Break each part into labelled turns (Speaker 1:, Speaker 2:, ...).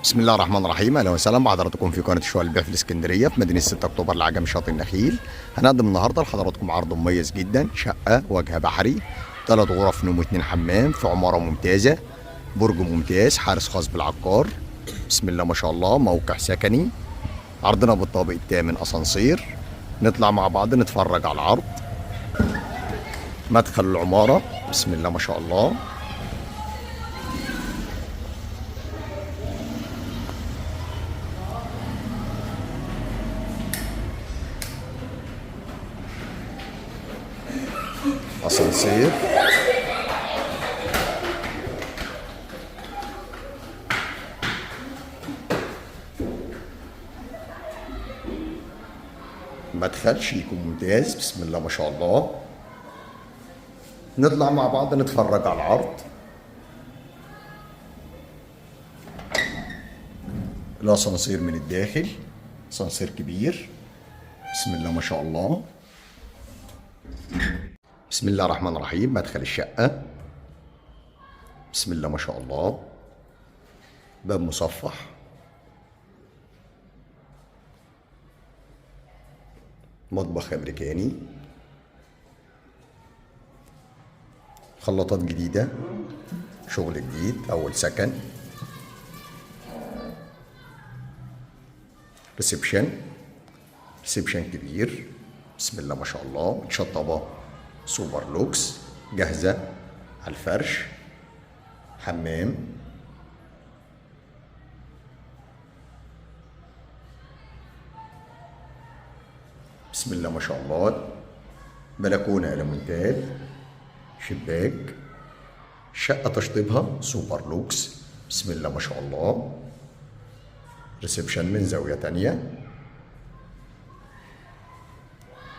Speaker 1: بسم الله الرحمن الرحيم. اهلا وسهلا بحضراتكم في قناة شوال البيع في الاسكندرية في مدينة 6 اكتوبر العجمي شاطئ النخيل. هنقدم النهارده لحضراتكم عرض مميز جدا، شقه وجه بحري، 3 غرف نوم و2 حمام في عمارة ممتازة، برج ممتاز، حارس خاص بالعقار. بسم الله ما شاء الله، موقع سكني. عرضنا بالطابق الثامن، اسانسير. نطلع مع بعض نتفرج على العرض. مدخل العمارة، بسم الله ما شاء الله. اسانسير. مدخل شيك وممتاز، بسم الله ما شاء الله. نطلع مع بعض نتفرج على العرض. الاسانسير من الداخل، اسانسير كبير، بسم الله ما شاء الله. بسم الله الرحمن الرحيم. مدخل الشقة، بسم الله ما شاء الله. باب مصفح، مطبخ أمريكاني، خلاطات جديدة، شغل جديد، أول سكن، reception، reception كبير، بسم الله ما شاء الله، متشطبة سوبر لوكس، جاهزة على الفرش، حمام، بسم الله ما شاء الله، بلكونة ألمونتال، شباك، شقة تشطيبها سوبر لوكس، بسم الله ما شاء الله، reception من زاوية تانية.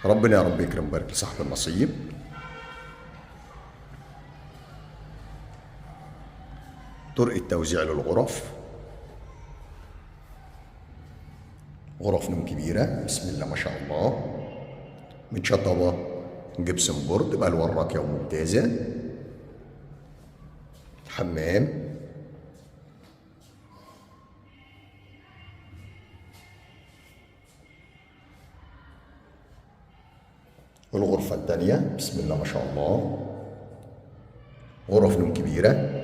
Speaker 1: ربنا يا رب يكرم ويبارك لصاحب النصيب. طرق التوزيع للغرف، غرف نوم كبيرة، بسم الله ما شاء الله، متشطبة gypsum board بألوان راقية وممتازة، حمام، والغرفة الثانية، بسم الله ما شاء الله، غرف نوم كبيرة،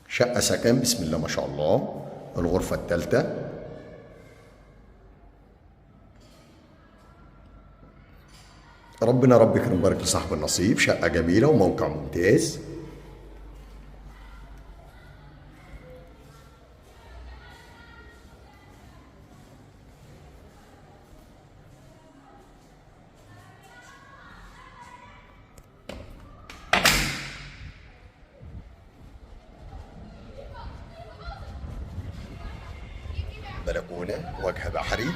Speaker 1: شقة سكن، بسم الله ما شاء الله. الغرفة الثالثة، ربنا رب يكرم ويبارك لصاحب النصيب. شقة جميلة وموقع ممتاز. بلكونة وجه بحري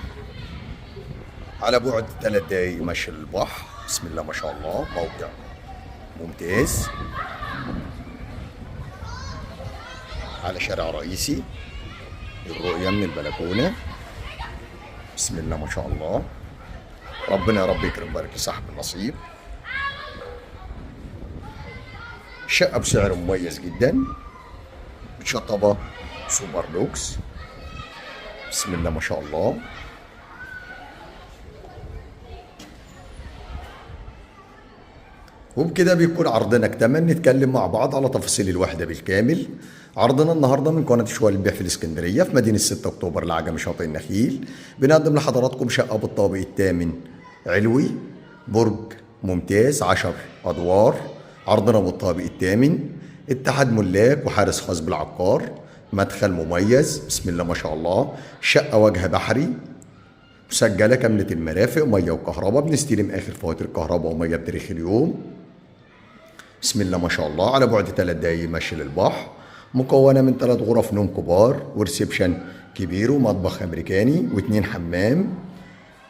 Speaker 1: على بعد 3 دقايق مشي للبحر، بسم الله ما شاء الله، موقع ممتاز على شارع رئيسي، الرؤية من البلكونة، بسم الله ما شاء الله. ربنا يا رب يكرم ويبارك لصاحب النصيب. شقة بسعر مميز جدا، متشطبة سوبر لوكس، بسم الله ما شاء الله. وبكده بيكون عرضنا اكتمل. نتكلم مع بعض على تفاصيل الوحدة بالكامل. عرضنا النهاردة من قناة شوال البيع في الاسكندرية في مدينة 6 اكتوبر العجمي شاطئ النخيل. بنقدم لحضراتكم شقة بالطابق الثامن علوي، برج ممتاز، 10 أدوار. عرضنا بالطابق الثامن، اتحاد ملاك وحارس خاص بالعقار، مدخل مميز، بسم الله ما شاء الله، شقة وجه بحري، مسجلة كاملة المرافق، مية وكهرباء، بنستلم آخر فواتير كهرباء ومية بتاريخ اليوم، بسم الله ما شاء الله، على بعد 3 دقايق مشي للبحر، مكونة من 3 غرف نوم كبار و reception كبير ومطبخ أمريكاني و2 حمام،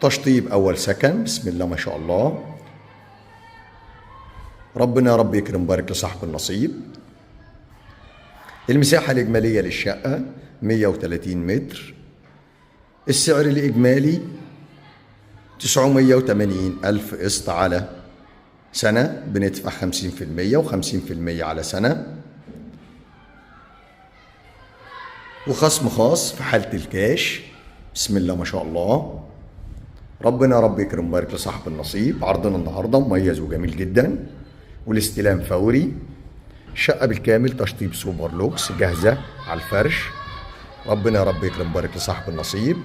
Speaker 1: تشطيب أول سكن، بسم الله ما شاء الله. ربنا يا رب يكرم ويبارك لصاحب النصيب. المساحة الإجمالية للشقة 130 متر. السعر الإجمالي 980 ألف قسط على سنة، بندفع 50% و50% على سنة. وخصم خاص في حالة الكاش. بسم الله ما شاء الله. ربنا يا رب يكرم ويبارك لصاحب النصيب. عرضنا النهارده مميز وجميل جدا، والاستلام فوري. شقة بالكامل تشطيب سوبر لوكس جاهزة على الفرش. ربنا يا رب يكرم ويبارك لصاحب النصيب.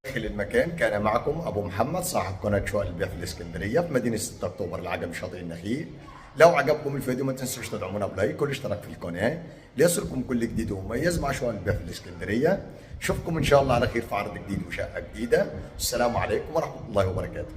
Speaker 1: داخل المكان كان معكم ابو محمد صاحب قناة شقق البيع في الاسكندرية في مدينة 6 اكتوبر العجمي شاطئ النخيل. لو عجبكم الفيديو ما تنسوش تدعمونا بلايك والاشتراك في القناة ليصلكم كل جديد ومميز مع شقق البيع في الاسكندرية. اشوفكم ان شاء الله على خير في عرض جديد وشقه جديدة. السلام عليكم ورحمة الله وبركاته.